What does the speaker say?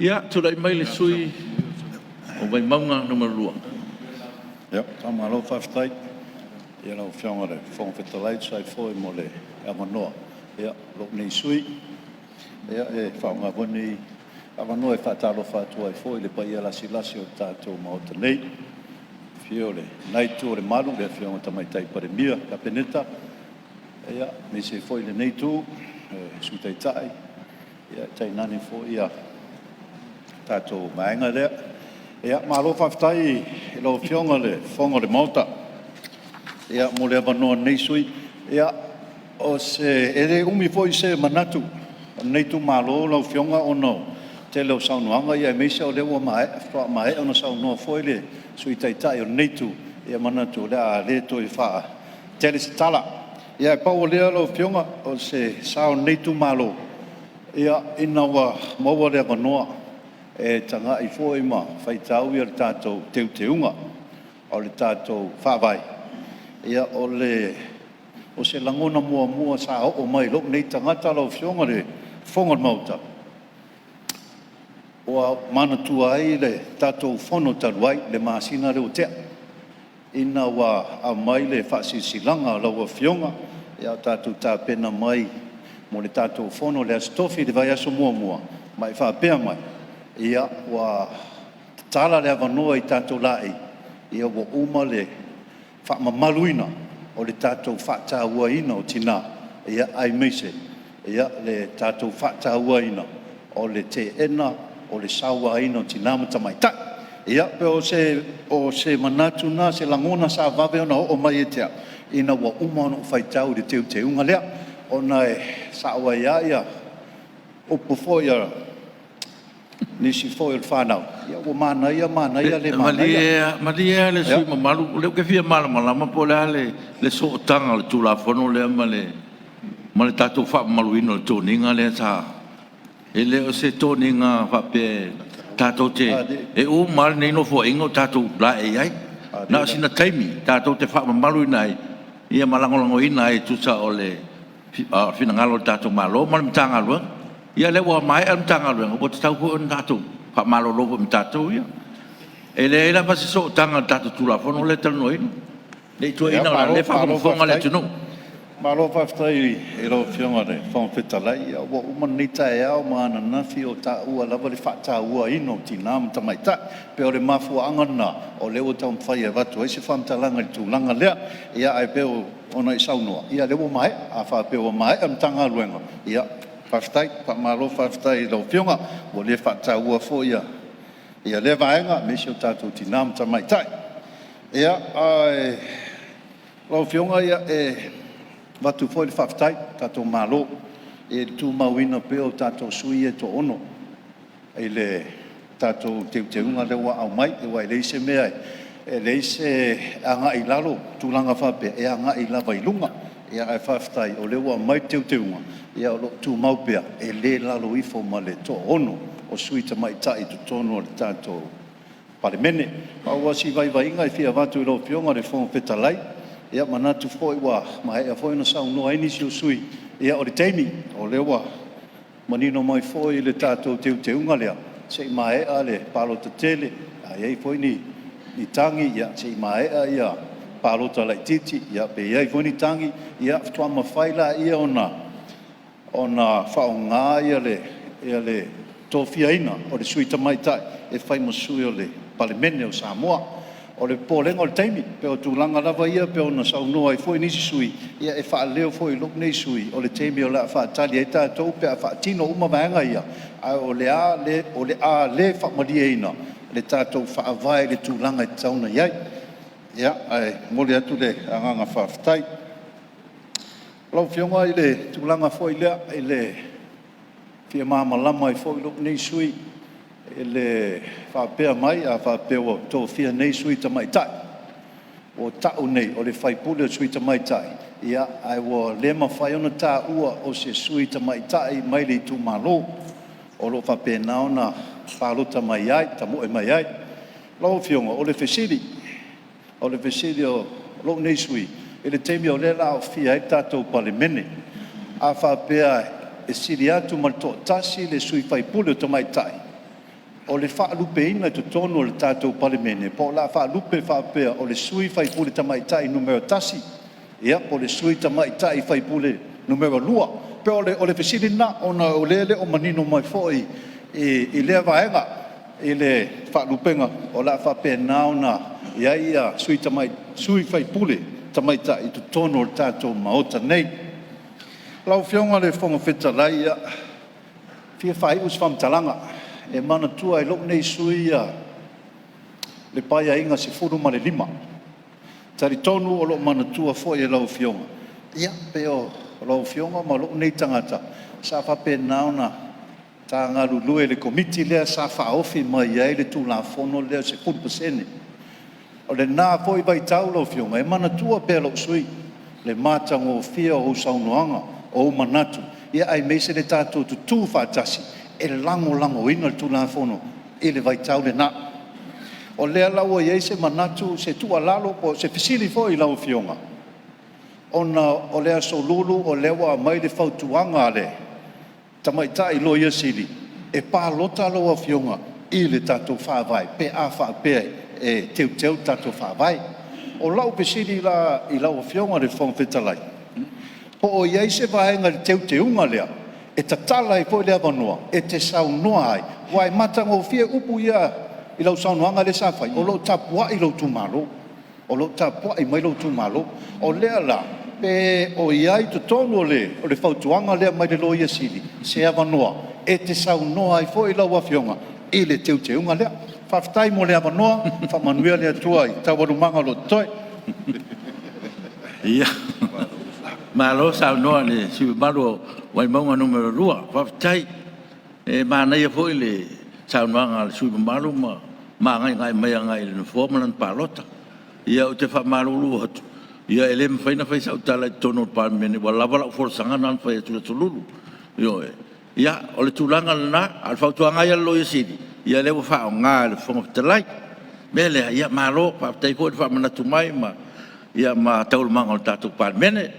Ia, tulai mai le sui usufono mo Vaimauga 2. Faamalo faafetai i lau Afioga i le Fofoga Fetalai e tusa ai foi mo le avanoa o lou nei sui usufono. E faaaoga foi lenei avanoa e faatalofa atu ai foi i le paia lasilasi o le tatou Maota nei, i le afio o lena itu o le malu i le Afioga i le Tamaitai Palemia, le Kapeneta, aemaise foi lenei itu i le Sui Taitai, tainane foi le tatou Vaega lea. Malo faafetai i lau Afioga i le Fofoga o le Maota mo le avanoa o lenei sui usufono. E le umi foi se manatu o lenei itumalo lau Afioga ona o le tele o saunoaga aemaise o lea ua faatoa maea ona saunoa foi le Sui Taitai o lenei itu, ia manatu o le a le toe tele se tala. Ae pau o lea lau Afioga o se sao o lenei itumalo, ina ua maua le avanoa e tagai foi ma faitau le tatou Teuteuga o le tatou Faavae, ia o se lagona muamua sa oo mai i lou nei tagata lau Afioga i le Fofoga o le Maota, ua ou manatua ai le tatou Fono talu ai i le masina lea ua tea, ina ua aumai le Faasilasilaga a lau Afioga a o tatou tapena mai mo le tatou Fono i le Aso Tofi i le vaiaso muamua, ma e faapea mai, ia, ua tatala le avanoa i tatou laei, ua uma le faamamaluina o le tatou faatauaina o tina, aemaise le tatou faatauaina o le teena o le sauaina o tina ma tamaitai. Ia pei o se manatu lena, se lagona sa vave ona oo mai ia te au ina ua uma ona ou faitau i le teuteuga lea, ona e sao ai lava upu foi a nisi foi o le fanau, ua manaia manaia le manaia. Malie lava le sui usufono mamalu, o lea ou te fia malamalama po o le a le sootaga o le Tulafono lea ma le tatou faamamaluina o le toniga lea sa… E le o se toniga faapea tatou te… E uma lava lenei Nofoaiga o tatou laei ai. Na o sina taimi tatou te faamamaluina ai ma lagolagoina ai e tusa o le finagalo o le tatou Malo ma le Matagaluega. Ia o lea ua maea le Matagaluega, ua tatau foi ona tatou faamalolo foi ma tatou ia. E leai lava se sootaga a le tatou Tulafono lea e talanoaina. Ne i tuuaiina leaga o lea e faafogafoga le atunuu. Malo faafetai i lau Afioga i le Fofoga Fetalai. Ia ua uma lenei taeao ma ananafi o taua lava le faatauaina o tina ma tamaitai. E pei o le mafuaaga lena o lea ua taumafai e avatu ai se faamatalaga i le tulaga lea. Ae pei ona e saunoa, ia o lea ua maea. A faapea ua maea le Matagaluega, ia faafetai. Faamalo faafetai i lau Afioga ua le faataua foi lea vaega aemaise o tatou tina ma tamaitai. Ae lau Afioga, e avatu foi le faafetai i le tatou Malo i le tumauina pea o tatou sui ia e toaono i le tatou teuteuga lea ua aumai, aua e leai se mea, e leai se agai i lalo i tulaga faapea, e agai lava i luga. Ae faafetai o lea ua aumai le teuteuga o lo o tumau pea, e le i lalo ifo ma le toaono o sui tamaitai i totonu o le tatou Palemene. Pau lava si vaivaiga e fia avatu i lau Afioga i le Fofoga Fetalai, e manatu foi ua maea foi ona saunoa ai nisi o sui usufono, ia o le taimi, o lea ua manino mai foi i le tatou teuteuga lea, se i maea le palota tele, a i ai foi ni tagi se i maea palota laitiiti pe i ai foi ni tagi, ia faatoa mafai lea ona faaaoga le tofiaina o le sui tamaitai e fai ma sui o le Palemene o Samoa. O le popolega o le taimi, pei o tulaga lava ia pei ona saunoa ai foi nisi sui usufono, e faaleo foi e lou nei sui usufono, o le taimi o le a faatali ai tatou pe a faatino uma vaega ia, ae o le a le faamalieina le tatou Faavae i le tulaga e tatau ona i ai. Ae momoli atu le agaga faafetai. Lau Afioga i le tulaga foi lea e fia malamalama ai foi lou nei sui usufono i le faapea mai, a faapea ua tofia nei sui tamaitai, ua tau nei o le faipule o le sui tamaitai, ae ua le mafai ona taua o se sui tamaitai mai le itumalo o lo o faapena ona palota mai ai, tamoe mai ai. Lau Afioga, o le fesili a lou nei sui usufono, i le taimi o lea o le a aofia ai le tatou Palemene, a faapea e sili atu ma le toatasi le sui faipule tamaitai O le faalupeina i totonu o le tatou Palemene, po o le a faalupe faapea o le sui usufono tamaitai numera 1, ia po o le sui usufono tamaitai numera 2. E pei o le fesili lena ona o lea e le o manino mai foi i lea vaega i le faalupega o le a faapena ona i ai sui usufono tamaitai i totonu o le tatou Maota nei. Lau Afioga i le Fofoga Fetalai, e fia faaiu se faamatalaga, e manatua e lou nei sui usufono le Paeaiga XV. E talitonu o lo o manatua foi e lau Afioga, ia pei o lau Afioga ma lou nei tagata sa faapena ona ta galulue i le Komiti lea sa faaofi mai ai le Tulafono lea o le 10%. O lena foi vaitau lau Afioga, e manatua pea e lou sui usufono le matagofie o au saunoaga, o ou manatu, aemaise le tatou tutu faatasi e lagolagoina le Tulafono i le vaitau lena. O lea la ua i ai se manatu, se tuualalo po o se fesili foi i lau Afioga, ona o le Aso Lulu o lea ua aumai le fautuaga a le tamaitai Loia Sili e palota lau Afioga i le tatou Faavae pe a faapea e teuteu le tatou Faavae. O lau fesili la i lau Afioga i le Fofoga Fetalai, po o i ai se vaega i le teuteuga lea e tatala ai foi le avanoa e te saunoa ai, aua e matagofie upu ia i lau saunoaga lea sa fai, o lo o tapuai lou itumalo, o lo o tapuai mai lou itumalo. O lea la, pe o i ai i totonu o le fautuaga lea mai le Loia Sili se avanoa e te saunoa ai foi lau Afioga i le teuteuga lea. Faafetai mo le avanoa, faamanuia le Atua i taualumaga o lo o totoe. Ia, malo saunoa i le sui usufono mamalu mo Vaimauga 2. Faafetai. E manaia foi le saunoaga a le sui usufono mamalu ma agaigai mai agai i le nofoa ma lana palota. Ia, ou te faamalulu atu, e le mafai ona fai sau tala i totonu o le Palemene ua lava lau folasaga lena na fai atu i le Aso Lulu. Ioe. Ia, o le tulaga lena, a o le fautuaga lava ia a le Loia Sili, ia o lea ua faaaoga e le Fofoga Fetalai. O le mea lea, malo faafetai foi le faamanatu mai ma taualumaga o le tatou Palemene.